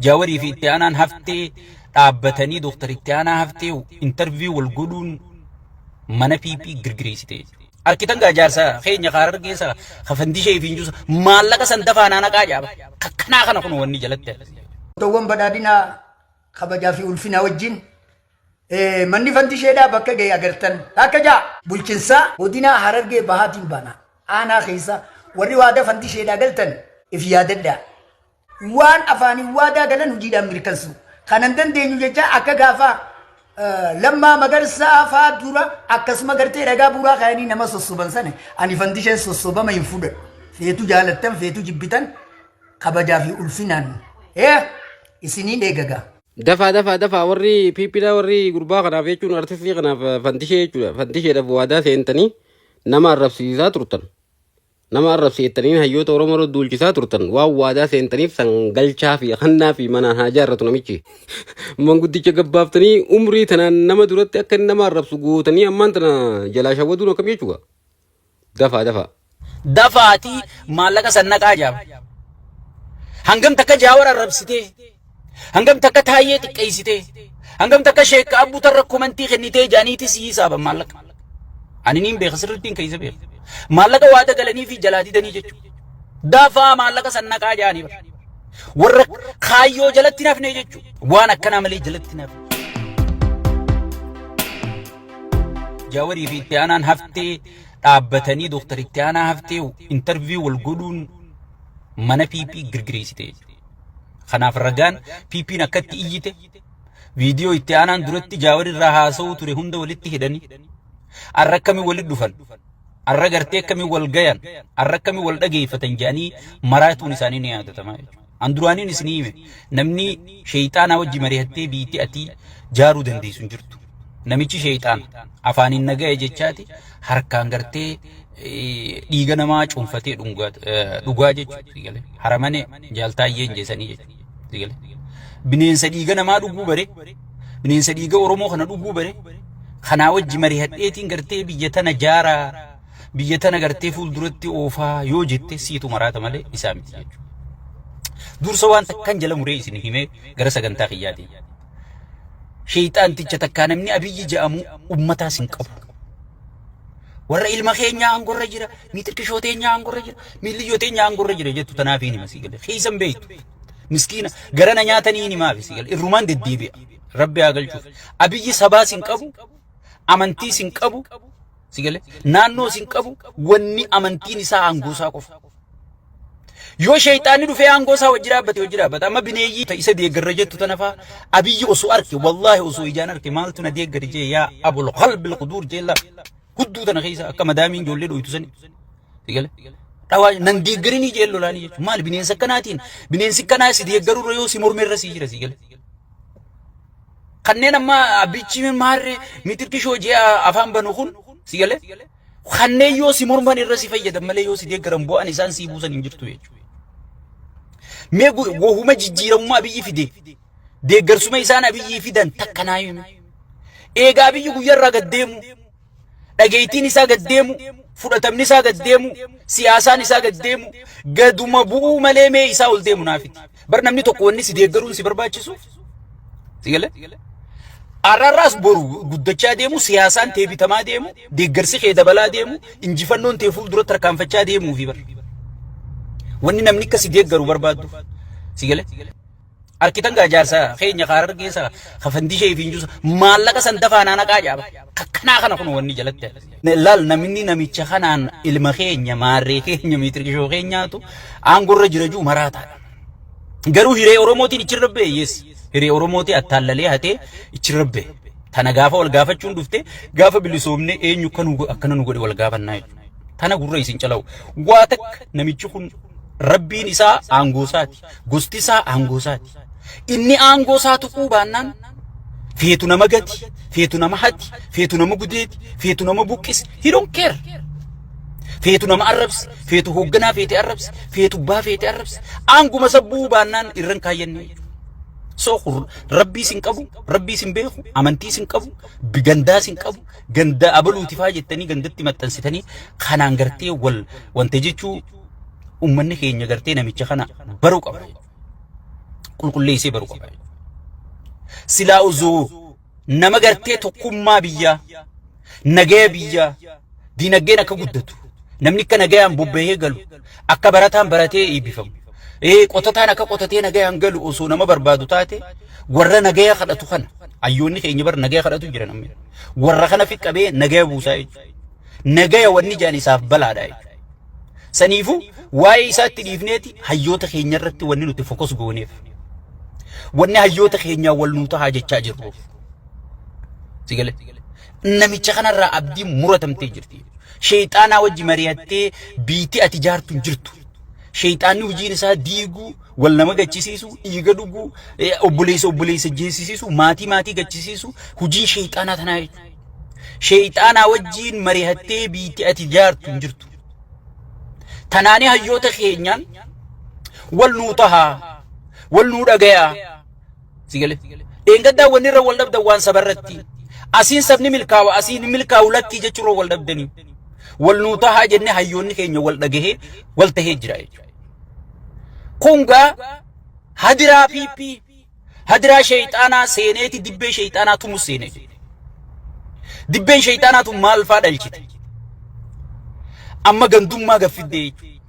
Jaawarii fi itti aanaan haftee dhaabbatanii Dooktar itti aanaa haftee interview wal godhuun mana PP girgireessite jechuudha. Arkitan gaa jaarsa keenya kaarar keessa kafandishee fi injuusa maallaqa san dafaa naanaqaa jaaba. Kakkanaa kana kun wanni jalatti. Otowwan badhaadhinaa kabajaa fi ulfinaa wajjin manni fandisheedhaa bakka ga'e agartan. Akka ja'a bulchinsaa godinaa Harargee Bahaatiin baana. Aanaa keessa warri waadaa fandisheedhaa galtan if yaadadhaa. Waan afaaniin waadaa galan hojiidhaan mirkansu. Kanan dandeenyu jecha akka gaafa Lammaa Magarsaa faa dura akkasuma gartee dhagaa buuraa kaayanii nama sossoban sana ani fandisheen sossobama hin fudhadhu. Feetu jaalattan feetu jibbitan kabajaa fi ulfinaan isiniin eegagaa. Dafaa dafaa dafaa warri piippiidhaa warri gurbaa kanaaf jechuun artistii kanaaf fandishee jechuudha. Fandisheedhaaf waadaa seentanii nama arrabsiisaa turtan. Nama arrabsiittaniin hayyoota Oromoo irra duulchisaa turtan waan waadaa seentaniif san galchaa fi hannaa fi manaan haa jaarratu namichi. Manguddicha gabbaaftanii umrii tanaan nama duratti akka inni nama arrabsu gootanii ammaan tana jalaa shawwaduun akkam jechuudha. Dafaa dafaa. Dafaatii maallaqa san naqaa jaaba. Hangam takka jaawar arrabsitee, hangam takka taayyee xiqqeessitee, hangam takka sheekka abbuu tarra komentii kennitee jaaniitii si hisaaban maallaqa. Ani niin beeka sirrittiin keessa beeka. Maallaqa waada galanii fi jalaa didanii jechuudha. Dafaa maallaqa san naqaa jaanii bara. Warra kaayyoo jalatti hin hafne jechuudha. Waan akkanaa malee jalatti hin hafne. Jaawarii fi itti aanaan haftee dhaabbatanii Dooktar Itti Aanaa Haftee interview wal godhuun mana PP girgireessite jechuudha. Kanaaf ragaan PPn akkatti iyyite viidiyoo itti aanaan duratti Jaawar irraa haasa'uu ture hunda walitti hidhanii arra akkamiin walitti dhufan arra gartee akkamiin wal gayan arra akkamiin wal dhageeffatan jedhanii maraatuun isaanii ni yaadatama jechuudha. An duraaniin isinii hime namni sheeyxaanaa wajji mari'attee biitti ati jaaruu dandeessu hin jirtu. Namichi sheeyxaana afaaniin nagaya jechaati harkaan gartee dhiiga namaa cuunfatee dhugaa jechuudha. Haramane jaaltaayyeen jeesanii jechuudha. Bineensa dhiiga namaa dhuguu bare bineensa dhiiga Oromoo kana dhuguu bare kanaa wajji mari'adheetiin gartee biyya tana jaaraa biyya tana gartee fuulduratti oofaa yoo jette siitu maraata malee isaa miti jechuudha. Dursa waan takkan jala muree isin himee gara sagantaa kiyyaatiin. Sheeyxaanticha takkaa namni Abiyyi jedhamu ummataas hin qabu. Warra ilma keenyaa aangorra jira, miixirkishoo teenyaa aangorra jira, miilliyyoo teenyaa aangorra jira jettu tanaaf hin hima sii galee. Keessan beektu. Miskiina garana nyaatanii hin himaaf sii galee. Irrumaan deddeebi'a. Rabbi haa galchuuf. Abiyyi sabaas hin qabu, amantiis hin qabu, si galee naannoos hin qabu, wanni amantiin isaa aangoo isaa qofa. Yoo sheeyxaanni dhufee aangoo isaa wajji dhaabbate wajji dhaabbata. Amma bineeyyii isa deeggarra jettu tana faa Abiyyi osoo arke wallaahi osoo ijaan arke maaltu na deeggari jee yaa abul qalbil quduur jee laa hudduu tana keessa akka madaamiin ijoollee dhoytu sani. Si galee dhawaa nan deeggarinii jee lolaanii jechuudha. Maali bineensa akkanaatiin bineensi akkanaa si deeggarurra yoo si mormerra si jira si galee. Kanneen amma abbichi maarree mitirkishoo jee afaan banu kun si galee. Kanneen yoo si morman irra si fayyadan malee yoo si deeggaran bu'aan isaan sii buusan hin jirtu jechuudha. Mee wahuma jijjiiramummaa Abiyyi fide deeggarsuma isaan Abiyyii fidan takka naa himi. Eega Abiyyi guyyaarraa gad deemu dhageettiin isaa gad deemu fudhatamni isaa gad deemu siyaasaan isaa gad deemu gaduma bu'uu malee mee isaa ol deemu naafiti. Bar namni tokko wanni si deeggaruun si barbaachisu si galee Har'arraas boru guddachaa deemu, siyaasaan tee bitamaa deemu, deeggarsi kee dabalaa deemu, injifannoon tee fuuldura tarkaanfachaa deemuu fi bar. Wanni namni akka si deeggaru barbaaddu. Si galee? Arkitan gaa jaarsa keenya kaarar keessa kafandishee fi injuusa maallaqa san dafaa naanaqaa jaaba. Kakkanaa kana kun wanni jalatti. Laal namni namicha kanaan ilma keenya maarree keenya miitirkishoo keenyaatu aangorra jira juu maraataadha. Garuu hiree Oromootiin ichirra ba'e yes. Hiree Oromootii attaallalee hatee ichirra ba'e. Tana gaafa wal gaafachuun dhufte gaafa bilisoomne eenyu akkana nu godhe wal gaafannaa jechuudha. Tana gurra isin calawu. Waa takka namichi kun rabbiin isaa aangoo isaati. Gosti isaa aangoo isaati. Inni aangoo isaa tuquu baannaan feetu nama gati, feetu nama hati, feetu nama gudeeti, feetu nama buqqisi. He don't care. Feetu nama arrabsi, feetu hoogganaa feete arrabsi, feetu abbaa feete arrabsi. Aanguma sabbuu baannaan irran kaayyanne jechuudha. So rabbii sin qabu, rabbii sin beeku, amantii sin qabu, gandaa sin qabu, ganda abaluuti faa jettanii gandatti maxxansitanii kanaan gartee wal wanta jechuu ummanni keenya gartee namicha kana baruu qaba. Qulqulleessee baruu qaba. Silaa osoo nama gartee tokkummaa biyyaa, nagaya biyyaa, dinagdeen akka guddatu, namni akka nagayaan bobba'ee galu, akka barataan baratee eebbifamu, qotataan akka qotatee nagayaan galu osoo nama barbaadu taate, warra nagaya kadhatu kana, hayyoonni keenya bar nagaya kadhatu jira namni. Warra kana fi qabee nagaya buusaa jechuudha. Nagaya wanni jedhan isaaf balaadha jechuudha. Saniifuu waa'ee isaatti dhiifneeti hayyoota keenya irratti wanni nuti focus gooneef. Wanni hayyoota keenyaa wal nuu tahaa jechaa jirruuf. Si galee? Namicha kanarraa abdiin muratamtee jirti. Sheexaanaa wajji mari'attee biitti ati jaartu hin jirtu. Sheexaanni hojiin isaa diiguu, wal nama gachisiisu, dhiiga dhuguu, obboleessa obboleessa jeessisiisu, maatii maatii gachisiisu hojiin sheexaanaa tanaa jechuudha. Sheexaanaa wajjiin mari'attee biitti ati jaartu hin jirtu. Tanaanii hayyoota keenyaan wal nuu tahaa, wal nuu dhagayaa. Si galee? Dheengaddaa wanni irra wal dhabdan waan sabarratti. Asiin sabni milkaawa, asiin hin milkaawu lakkii jechuurra wal dhabdanii. Wal nuu tahaa jennee hayyoonni keenya wal dhagahee wal tahee jira jechuudha. Kun gaa hadiraa PP, hadiraa sheeyxaanaa seeneeti dibbee sheeyxaanaa tumus seenee jechuudha. Dibbeen sheeyxaanaa tun maal faa dhalchite? Amma gandummaa gaffiddee jechuudha.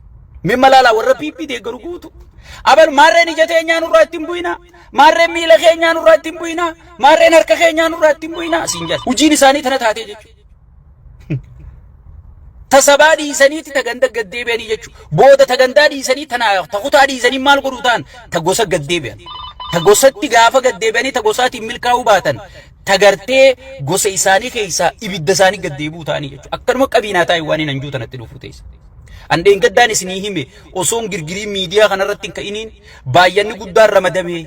Mee malaalaa warra PP deeggaru guutu. Abal maarreen ija teenyaa nurraa ittiin bu'inaa. Maarreen miila keenyaa nurraa ittiin bu'inaa. Maarreen harka keenyaa nurraa ittiin bu'inaa. Siin jedha. Hojiin isaanii tana taatee jechuudha. Ta sabaa dhiisaniiti ta ganda gad deebi'anii jechuudha. Booda ta gandaa dhiisanii tana ta kutaa dhiisanii maal godhuu ta'an ta gosa gad deebi'an. Ta gosatti gaafa gad deebi'anii ta gosaatiin milkaa'uu baatan ta gartee gosa isaanii keessaa ibidda isaanii gad deebi'uu ta'anii jechuudha. Akkanuma qabiinaa taa'e waan hin hanjuu tanatti dhufuu teessa. An dheengaddaan isinii hime osoon girgirii miidiyaa kanarratti hin ka'iniin baay'anni guddaan ramadamee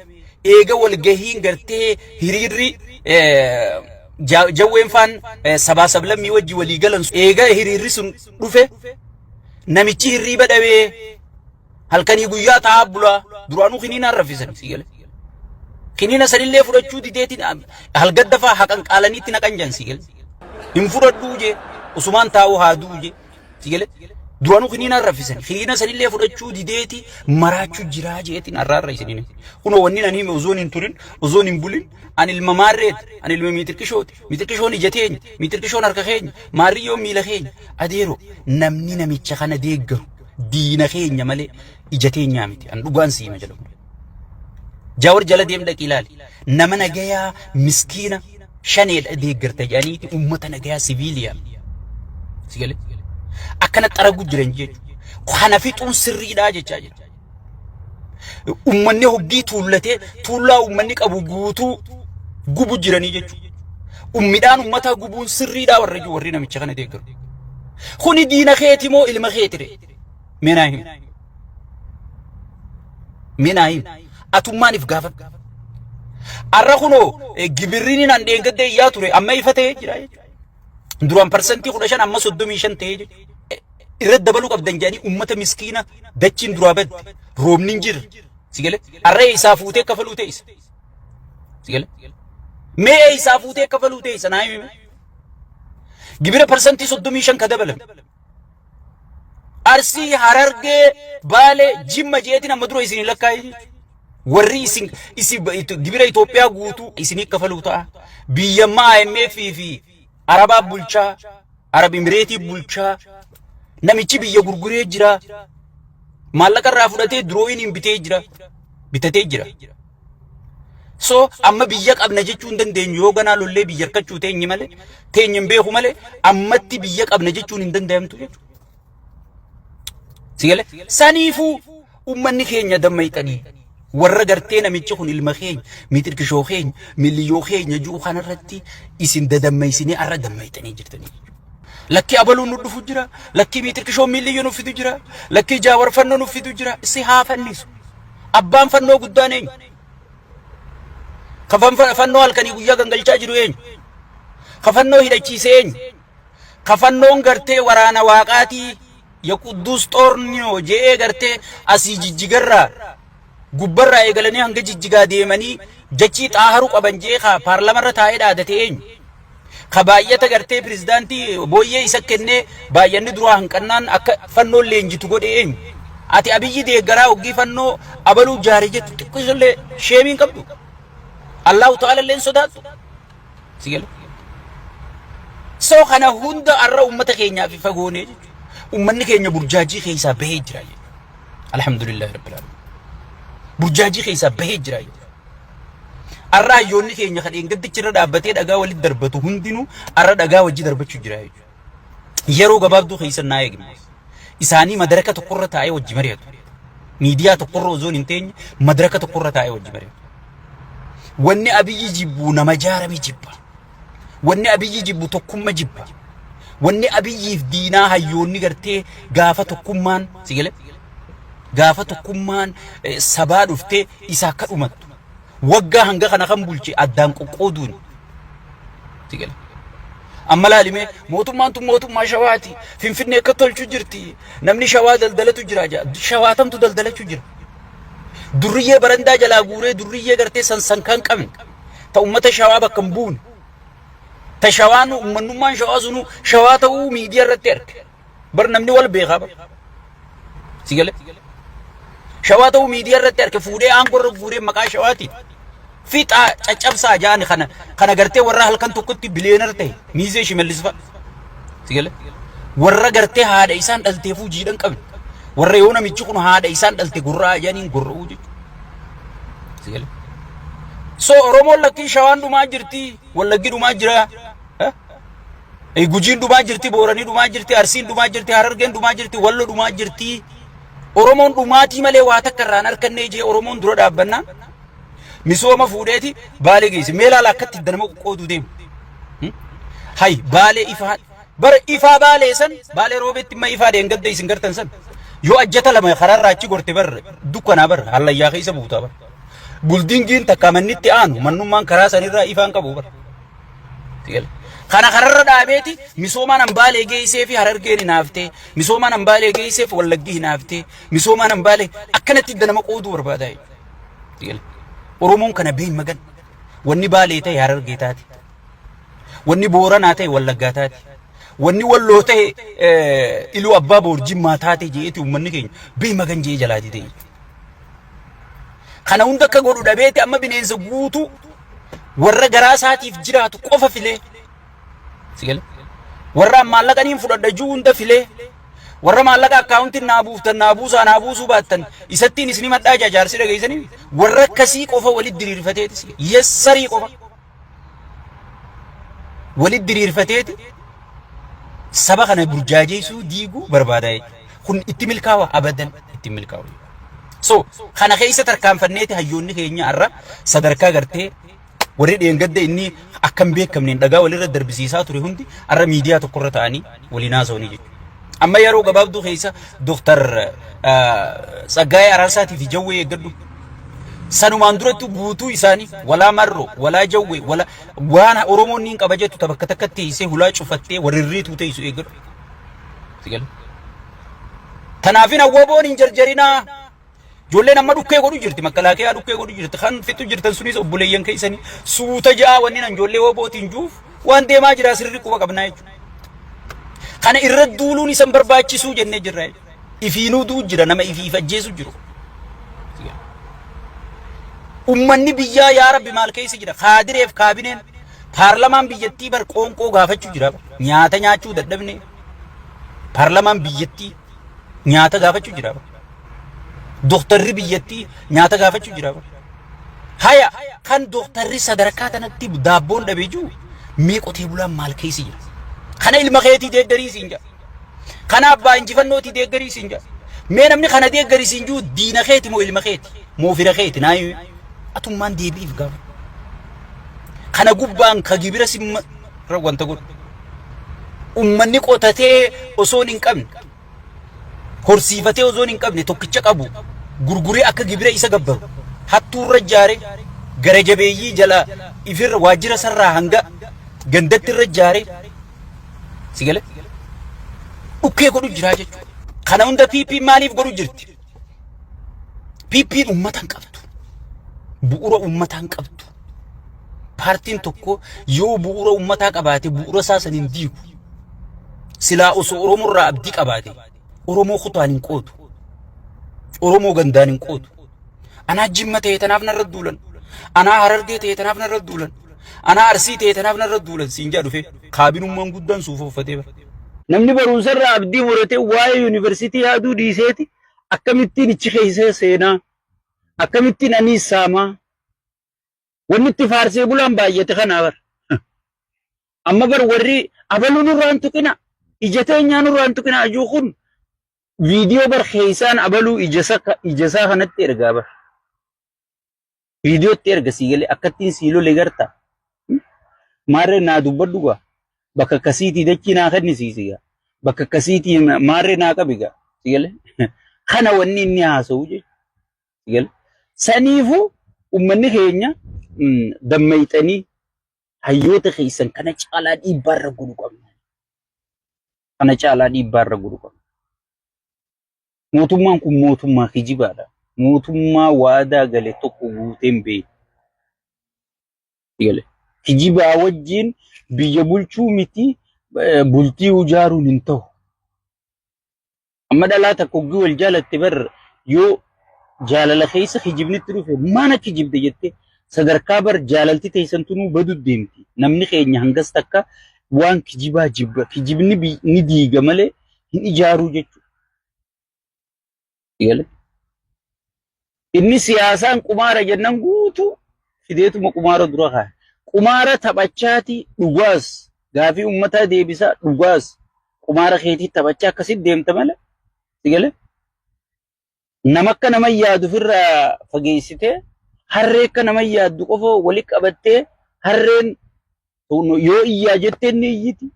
eega walgahiin gartee hiriirri jawween faan sabaa sablammii wajji walii galan eega hiriirri sun dhufe namichi hirriiba dhabee halkanii guyyaa taa'aa bulaa duraanuu kiniinaan raffisan si gale. Kiniina sanillee fudhachuu dideetiin halgadda faa haqan qaalaniitti naqan jan si gale. Hin fudhadhuu jee usumaan taa'uu haa du'u jee si gale. Duraanuu kiniinaan raffisan kiniina sanillee fudhachuu dideeti maraachuu jiraa jeetiin arraarra isiniin. Kunoo wanni nan hime osoon hin turin osoon hin bulin ani ilma maarreeti ani ilma miitirqishooti miitirqishoon ija teenya miitirqishoon harka keenya maarriyyoon miila keenya adeero namni namicha kana deeggaru diina keenya malee ija teenyaa miti an dhugaan siima jedhamu. Jawar jala deem dhaqi ilaali. Nama nagayaa miskiina shaneedha deeggarta jedhaniiti uummata nagayaa siviiliyaa. Si galee? Akkana xaragu jiran jechuudha. Kana fixuun sirriidhaa jechaa jira. Uummanni hoggii tuullatee tuullaa uummanni qabu guutuu gubu jiranii jechuudha. Midhaan uummataa gubuun sirriidhaa warra jiru warri namicha kana deeggaru. Kuni diina keeti moo ilma keeti ree? Mee naa himi. Mee naa himi. Atummaan if gaafadhu. Arra kunoo gibirriin an dheengadda iyyaa ture amma ifa ta'ee jira jechuudha. Duraan 15% amma 35 ta'ee jechuudha. Irra dabaluu qabdan jedhanii uummata miskiina dachiin duraa badde roobni hin jirre. Si galee? Arra isaa fuutee kafaluu ta'e isa. Si galee? Mee isaa fuutee kafaluu ta'e isa naa himi. Gibira 35% ka dabalame. Arsii, Harargee, Baalee, Jimma jeetiin amma dura isin lakkaa'e jechuudha. Warri isin isin gibira Itoophiyaa guutuu isinii kafaluu ta'a. Biyya ammaa IMF fi Arabaa bulchaa, Arab Imireetii bulchaa, namichi biyya gurguree jira. Maallaqa irraa fudhatee durooyin bitee jira. Bitatee jira. So amma biyya qabna jechuu hin dandeenyu yoo ganaa lollee biyya harkachuu teenye malee teenye hin beeku malee ammatti biyya qabna jechuun hin danda'amtu jechuudha. Si galee saniifuu ummanni keenya dammayxanii warra gartee namichi kun ilma keenya miixirkishoo keenya miliyyoo keenya jiru kanarratti isin dadammaysinee arra dammayxanii jirtanii. Lakkii abaluun nu dhufu jira, lakkii miixirkishoon miliyyoo nu fidu jira, lakkii jaawar fannoo nu fidu jira, si haa fannisu. Abbaan fannoo guddaan eenyu? Ka fannoo halkanii guyyaa gangalchaa jiru eenyu? Ka fannoo hidhachiise eenyu? Ka fannoon gartee waraana waaqaatii ya qudduus xoorniyoo je'ee gartee asii jijjigarraa gubbarraa eegalanii hanga jijjigaa deemanii jachii xaaharu qaban je'ee ka paarlamarra taa'ee dhaadate eenyu? Ka baay'ata gartee pirezidaantii booyyee isa kennee baay'anni duraa hanqannaan akka fannoon leenjitu godhe eenyu? Ati Abiyyi deeggaraa hoggii fannoo abaluu jaare jettu xiqqishollee sheemii hin qabdu. Allahu ta'ala illee hin sodaattu. Si gala. So kana hunda arra ummata keenyaaf ifa goonee jechuudha. Ummanni keenya burjaajii keessaa bahee jira jechuudha. Alhamdulillahi rabbil alamin. Burjaajii keessaa bahee jira jechuudha. Arra hayyoonni keenya kan dheengaddichi irra dhaabbatee dhagaa walitti darbatu hundinuu arra dhagaa wajji darbachuu jira jechuudha. Yeroo gabaabduu keessa naa eegna. Isaanii madaraka tokkorra taa'ee wajji mari'atu. Miidiyaa tokkorra osoo hin teenye madaraka tokkorra taa'ee wajji mari'atu. Wanni Abiyyi jibbu nama jaarame jibba. Wanni Abiyyi jibbu tokkumma jibba. Wanni Abiyyiif diinaa hayyoonni gartee gaafa tokkummaan si galee gaafa tokkummaan sabaa dhuftee isa akka dhumattu. Waggaa hanga kana kan bulche addaan qoqqooduun. Si galee. Amma laalimee mootummaan tun mootummaa shawaati. Finfinnee akka tolchu jirti. Namni shawaa daldalatu jira. Shawaatamtu daldalachuu jira. Durriyyee barandaa jalaa guuree durriyyee gartee sansankaa hin qabne. Ta ummata shawaa bakka hin buune. Ta shawaan ummannummaan shawaa sunuu shawaa ta'uu miidiyaa irratti arge. Bar namni wal beekaa bar. Si galee? Shawaa ta'uu miidiyaa irratti arge fuudhee aangoo irra guuree maqaa shawaatiin. Fixaa caccabsaa jaani kana kana gartee warra halkan tokkotti biliyeenar ta'e miizee Shimallis fa'a. Si galee? Warra gartee haadha isaan dhalteefuu jiidhan qabne. Warra yoo namichi kun haadha isaan dhalte gurraa jaaniin gurra'uu jechuudha. Si galee? So Oromoon lakkii shawaan dhumaa jirti, Wallaggi dhumaa jira. Eh? Gujiin dhumaa jirti, Booranii dhumaa jirti, Arsiin dhumaa jirti, Harargeen dhumaa jirti, Wallo dhumaa jirti. Oromoon dhumaatii malee waa takka irraan harkannee jee Oromoon dura dhaabbannaan misooma fuudheeti Baalee geesse. Mee laala akkatti itti nama qoqqooduu deemu. Hay Baalee ifaa bara ifaa Baalee san Baalee roobetti imma ifaa deengadda isin gartan san yoo ajjata lama karaarraa achi gorte bar dukkanaa bar hallayyaa keessa buutaa bar. Buldingiin takka mannitti aanu mannummaan karaa sanirraa ifaan qabu bar. Kana kararra dhaabeeti misoomaan hambaalee geessee fi Harargeen hinaaftee, misoomaan hambaalee geessee fi Wallaggi hinaaftee, misoomaan hambaalee akkanatti idda nama qooduu barbaada jechuudha. Oromoon kana been magan. Wanni Baalee ta'e Harargee taate. Wanni Booranaa ta'e Wallaggaa taate. Wanni Walloo ta'e Iluu Abbaa Boor Jimmaa taate jeeti uummanni keenya bee magan jee jalaati ta'e. Kana hunda akka godhu dhabeeti amma bineensa guutuu warra garaa isaatiif jiraatu qofa filee. Si gale? Warra maallaqa niin fudhadha juu hunda filee. Warra maallaqa akkaawuntiin naa buuftan naa buusaa naa buusuu baattan isattiin isin himadhaa jaa jaarsi dhageessanii warra akkasii qofa walitti diriirfateeti si yessarii qofa walitti diriirfateeti saba kana burjaajeessuu diiguu barbaada jechuudha. Kun itti milkaawa abadan itti milkaawa. So kana keessa tarkaanfanneeti hayyoonni keenya har'a sadarkaa gartee warri dheengadda inni akka hin beekamneen dhagaa walirra darbisiisaa ture hundi har'a miidiyaa tokkorra ta'anii waliin haasa'anii jechuudha. Amma yeroo gabaabduu keessa Dooktar Tsaggaayee Araarsaatii fi Jawwee eeggadhu. Sanumaan duratti guutuu isaanii walaa Marroo, walaa Jawwee, walaa waan Oromoon niin qaba jettu ta bakka takkatti teessee hulaa cufattee warri riituu teessu eeggadhu. Si galee? Tanaafin hawwaboon hin jarjarinaa. Ijoolleen amma dhukkee godhu jirti, makalaakeyaa dhukkee godhu jirti, kan fixu jirtan sunis obboleeyyan keessanii suuta ja'a wanni nan ijoollee wobootiin juuf waan deemaa jira sirri quba qabnaa jechuudha. Kana irra duuluun isan barbaachisuu jennee jirra jechuudha. Ifiinuu du'u jira nama ifiif ajjeesu jiru. Ummanni biyyaa yaa Rabbi maal keessa jira? Kaadireef kaabineen paarlamaan biyyattii bar qoonqoo gaafachuu jira. Nyaata nyaachuu dadhabne paarlamaan biyyattii nyaata gaafachuu jira. Dooktarri biyyattii nyaata gaafachuu jira. Haya kan dooktarri sadarkaa tanatti daabboon dhabee jiru mee qotee bulaan maal keessa jira? Kana ilma keetii deeggarii siin jedha. Kana abbaa injifannootii deeggarii siin jedha. Mee namni kana deeggarii siin jiru diina keeti moo ilma keeti moo fira keeti naa atummaan deebiif gaafa. Kana gubbaan ka gibira simma wanta godhu. Ummanni qotatee osoo hin qabne horsiifatee osoo hin qabne tokkicha qabu gurguree akka gibira isa gabbaru hattuurra ijaare gara jabeeyyii jala ifirra waajjira sarraa hanga gandatti irra ijaare si gale dhukkee godhu jiraa jechuudha. Kana hunda PP maaliif godhu jirti? PP'n uummata hin qabdu. Bu'uura uummataa hin qabdu. Paartiin tokko yoo bu'uura uummataa qabaate bu'uura isaa san hin diigu. Silaa osoo Oromoo irraa abdii qabaate Oromoo kutaan hin qoodu. Oromoo gandaan hin qoodu. Anaa Jimma ta'e tanaaf narra duulan. Anaa Harargee ta'e tanaaf narra duulan. Anaa Arsii ta'e tanaaf narra duulan siin jaa dhufee kaabinummaan guddaan suufa uffatee bara. Namni barumsa irraa abdii muratee waa'ee yuunivarsiitii yaaduu dhiiseeti akkamittiin ichi keessa seenaa akkamittiin aniis saamaa wanni itti faarsee bulaan baay'ate kanaa bara. Amma bar warri abaluu nurraa hin tuqina ija teenyaa nurraa hin tuqina ajuu kun viidiyoo bar keessaan abaluu ija isaa kanatti ergaa bar. Viidiyootti erga sii galee akkattiin sii lole garta. Maarree naa dubbadhu gaa. Bakka akkasiitii dachii naa kennisiisi gaa. Bakka akkasiitii maarree naa qabi gaa. Sii galee. Kana wanni inni haasa'u jechuudha. Sii galee. Saniifuu uummanni keenya dammayxanii hayyoota keessan kana caalaa dhiibbaa irra godhu qabna. Kana caalaa dhiibbaa irra godhu qabna. Mootummaan kun mootummaa kijibaadha. Mootummaa waadaa gale tokko guutee hin beekne. Gale. Kijibaa wajjin biyya bulchuu miti bultii ijaaruun hin ta'u. Amma dhalaa takka hoggii wal jaalatte bar yoo jaalala keessa kijibnitti dhufe mana kijibde jettee sadarkaa bar jaalalti teessan tunuu badu deemti. Namni keenya hangas takka waan kijibaa jibba. Kijibni ni diiga malee hin ijaaruu jechuudha. Gale. Inni siyaasaan qumaara jennan guutuu fideetuma qumaara dura kaa'e. Qumaara taphachaati dhugaas gaafii uummataa deebisaa dhugaas qumaara keetii taphachaa akkasitti deemta malee. Si galee? Nama akka nama yaadu ofirraa fageessitee harree akka nama yaaddu qofa wali qabattee harreen yoo iyyaa jettee ni iyyiti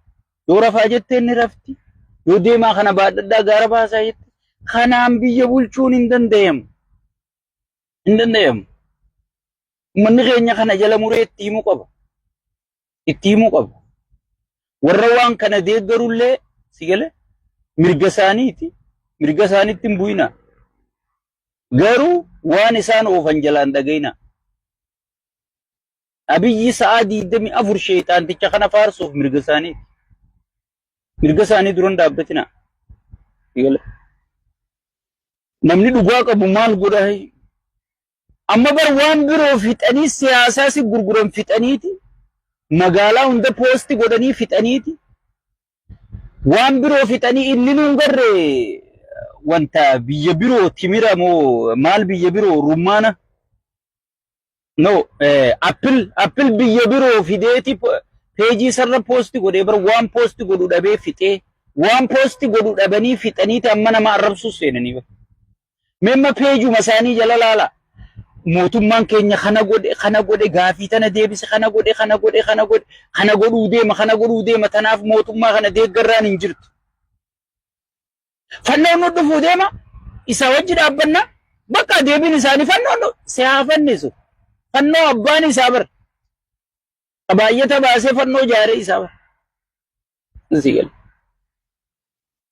yoo rafaa jettee ni rafti yoo deemaa kana baadhadhaa gaara baasaa jette kanaan biyya bulchuun hin danda'amu. Hin danda'amu. Uummanni keenya kana jala muree itti himuu qaba. Itti himuu qaba. Warra waan kana deeggarullee si galee mirga isaaniiti. Mirga isaaniitti hin bu'ina. Garuu waan isaan oofan jalaan dhaga'ina. Abiyyi sa'aa 24 sheexaanticha kana faarsuuf mirga isaaniiti. Mirga isaanii duran dhaabbatina. Namni dhugaa qabu maal godha? Amma bar waan biroo fixanii siyaasaa si gurguran fixaniiti. Magaalaa hunda poosti godhanii fixaniiti. Waan biroo fixanii inni nuun garre wanta biyya biroo timira moo maal biyya biroo rummaana No, Apple Apple biyya biroo fideeti peejii isarra poosti godhee bar waan poosti godhu dhabee fixee waan poosti godhu dhabanii fixaniiti amma nama arrabsuu seenanii bar. Meemma peejuma isaanii jala laala. Mootummaan keenya kana godhe kana godhe gaafii tana deebise kana godhe kana godhe kana godhe kana godhuu deema kana godhuu deema tanaaf mootummaa kana deeggarraan hin jirtu. Fannoon nu dhufuu deema. Isa wajji dhaabbanna. Bakka deebiin isaanii fannoon nu si haa fannisu. Fannoo abbaan isaa bar. Baay'ata baasee fannoo jaaree isaa bar. Si gala.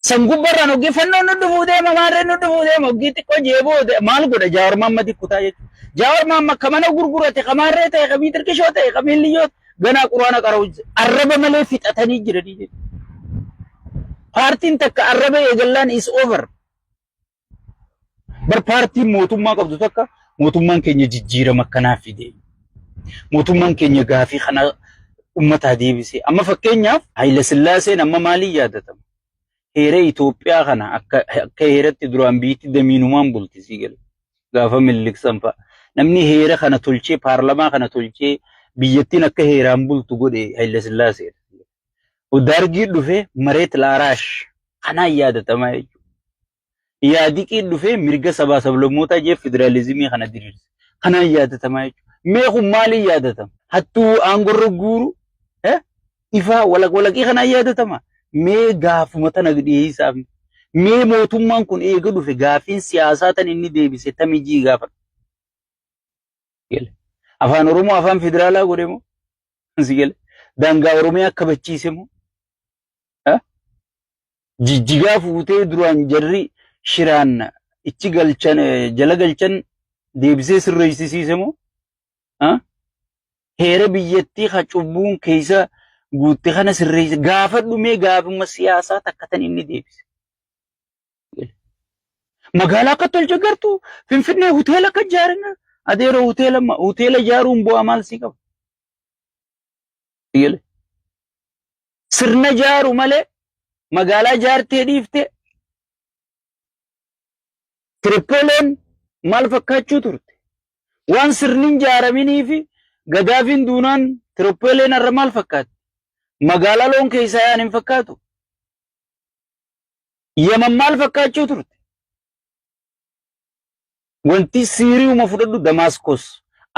San gubbarraan hoggii fannoon nu dhufuu deema maarreen nu dhufuu deema hoggii xiqqoo jeeboo maal godha Jaawar Mahammad kutaa jechuudha. Jaawar Mahammad ka mana gurgurate ka maarree ta'e ka miitirkishoo ta'e ka miilliyyoo ganaa quraana qara'u arraba malee fixatanii jiranii jechuudha. Paartiin takka arraba eegallaan is over. Bar paartiin mootummaa qabdu takka mootummaan keenya jijjiirama akkanaa fide. Mootummaan keenya gaafii kana uummataa deebise. Amma fakkeenyaaf Haayila Sillaaseen amma maaliin yaadatama? Heera Itoophiyaa kana akka akka heeratti duraan biitti damiinumaan bulti sii gala. Gaafa Minilik fa'a. Namni heera kana tolchee paarlamaa kana tolchee biyyattiin akka heeraan bultu godhe Haayila Sillaaseedha. Dargii dhufee mareet laaraash kanaan yaadatamaa jechuudha. Yaadiqii dhufee mirga sabaa sablammootaa jee federaalizimii kana diriirse. Kanaan yaadatamaa jechuudha. Mee kun maaliin yaadatama? Hattuu aangorra guuru ifaa walaq walaqii kanaan yaadatama. Mee gaafuma tana dhiyeessaaf. Mee mootummaan kun eega dhufe gaafiin siyaasaa tan inni deebise tamijii gaafadha. Afaan Oromoo afaan federaalaa godhe moo? Si gale. Daangaa Oromiyaa kabachiise moo? Jijjigaa fuutee duraan jarri shiraan ichi galchan jala galchan deebisee sirreessisiise moo? Heera biyyattii ka cubbuun keessa guutte kana sirreesse gaafadhu mee gaafuma siyaasaa takka tan inni deebise. Magaalaa akka tolche gartuu Finfinnee hoteela akka ijaaran adeeroo hoteela hoteela ijaaruun bu'aa maal sii qaba? Sigalee. Sirna ijaaru malee magaalaa ijaartee dhiiftee Tirippooleen maal fakkaachuu turte? Waan sirni hin ijaaraminii fi Gadaafiin duunaan Tirippooleen har'a maal fakkaatti? Magaalaa loon keessaa yaa'an hin fakkaatu. Yaman maal fakkaachuu turte? Wanti Siiriuma fudhadhu Damaaskos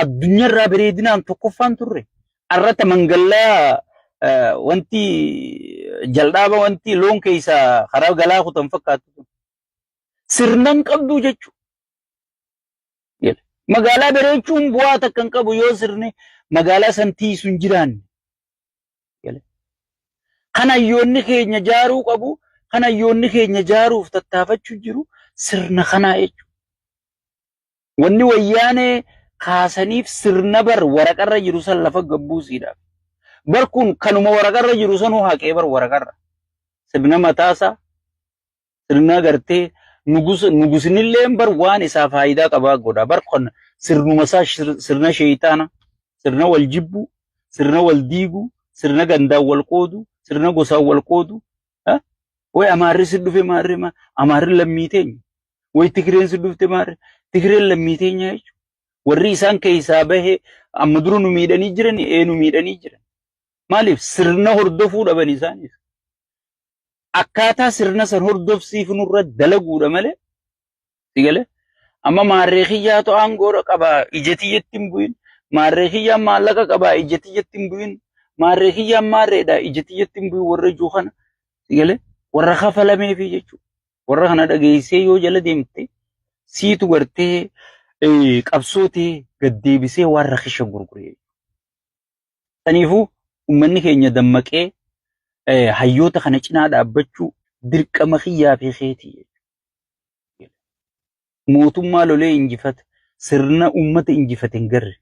addunyaarraa bareedinaan tokkoffaan turre. Arrata mangallaa wanti jal'aaba wanti loon keessaa karaa galaa kutan fakkaattu. Sirna hin qabdu jechuudha. Magaalaa bareechuun bu'aa takka hin qabu yoo sirni magaalaa san tiisu hin jiraanne. Kan hayyoonni keenya jaaruu qabu, kan hayyoonni keenya jaaruuf tattaafachuu jiru sirna kanaa jechuudha. Wanni wayyaanee kaasaniif sirna bar waraqarra jiru san lafa gabbuusiidhaaf. Bar kun kanuma waraqarra jiru sanuu haqee bar waraqarra. Sirna mataasaa, sirna gartee nugusa nugusnilleen bar waan isaa faayidaa qabaa godha. Bar kun sirnuma isaa sirna sheeyxaana, sirna wal jibbuu, sirna wal diiguu, sirna gandaan wal qoodu, sirna gosaan wal qoodu. Way Amaarri si dhufe maarri ma Amaarri lammii teenya. Way Tigreen si dhufte maarri Tigreen lammii teenya jechuudha. Warri isaan keessaa bahe amma dura nu miidhanii jiran ee nu miidhanii jiran. Maaliif sirna hordofuu dhaban isaanis. Akkaataa sirna san hordofsiifnurra dalaguudha malee si galee amma maarree kiyyaatu aangoodha qabaa ija tiyyatti hin bu'in maarree kiyyaan maallaqa qabaa ija tiyyatti hin bu'in maarree kiyyaan maarreedha ija tiyyatti hin bu'in warra ijuu kana si galee warra kafalameefi jechuudha warra kana dhageessee yoo jala deemte siitu gartee qabsoo tee gad deebisee waan rakisha gurguree. Saniifuu uummanni keenya dammaqee hayyoota kana cinaa dhaabbachuu dirqama kiyyaa fi keetii. Mootummaa lolee injifate sirna uummata injifate hin garre.